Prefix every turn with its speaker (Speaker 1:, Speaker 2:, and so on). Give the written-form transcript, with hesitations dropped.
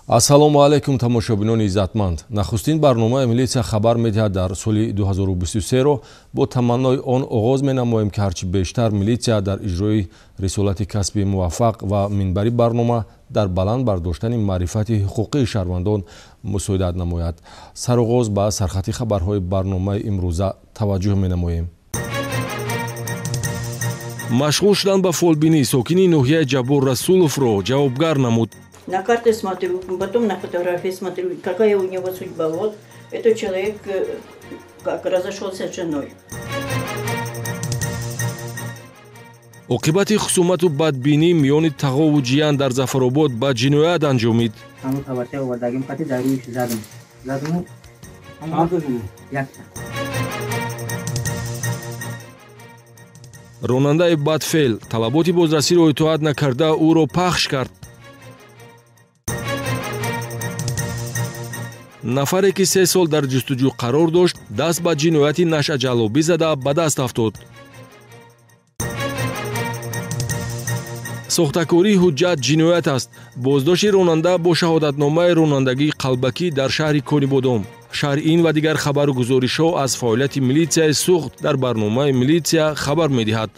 Speaker 1: Ассалому алайкум, тамошобинони иззатманд. Нахустин барномаи милитсия хабар медиҳад дар соли 2023-ро бо таманнои он оғоз менамоем, ки ҳарчи бештар милитсия дар иҷрои рисолати касби муваффақ ва минбари барнома дар баланд бардоштани маърифати ҳуқуқии шаҳрвандон мусоидат намояд. Сароғоз ба сархати хабарҳои барномаи имрӯза таваҷҷӯҳ менамоем. Машғул шудан ба фолбинӣ сокини ноҳияи Ҷаббор Расуловро ҷавобгар намуд.
Speaker 2: На карты смотрю, потом на фотографии смотрю, какая у него судьба. Вот этот человек как разошелся с женой.
Speaker 1: Оқибати хусумату бадбинӣ миёни тағову ҷиян дар Зафаробод ба ҷиноят анҷомид. Ронандаи бадфеъл талаботи бозрасиро итоат накарда, ӯро пахш кард. Нафаре ки 3 сол дар ҷустуҷӯ қарор дошт, даст ба ҷинояти нашъаҷаллобӣ зада, ба даст афтод. Сохтакории ҳуҷҷат ҷиноят аст. Боздошти ронанда бо шаҳодатномаи ронандагии қалбакӣ дар шаҳри Конибодом. Шарҳи ин ва дигар хабару гузоришҳо аз фаъолияти милитсияи Суғд дар барномаи «Милитсия хабар медиҳад».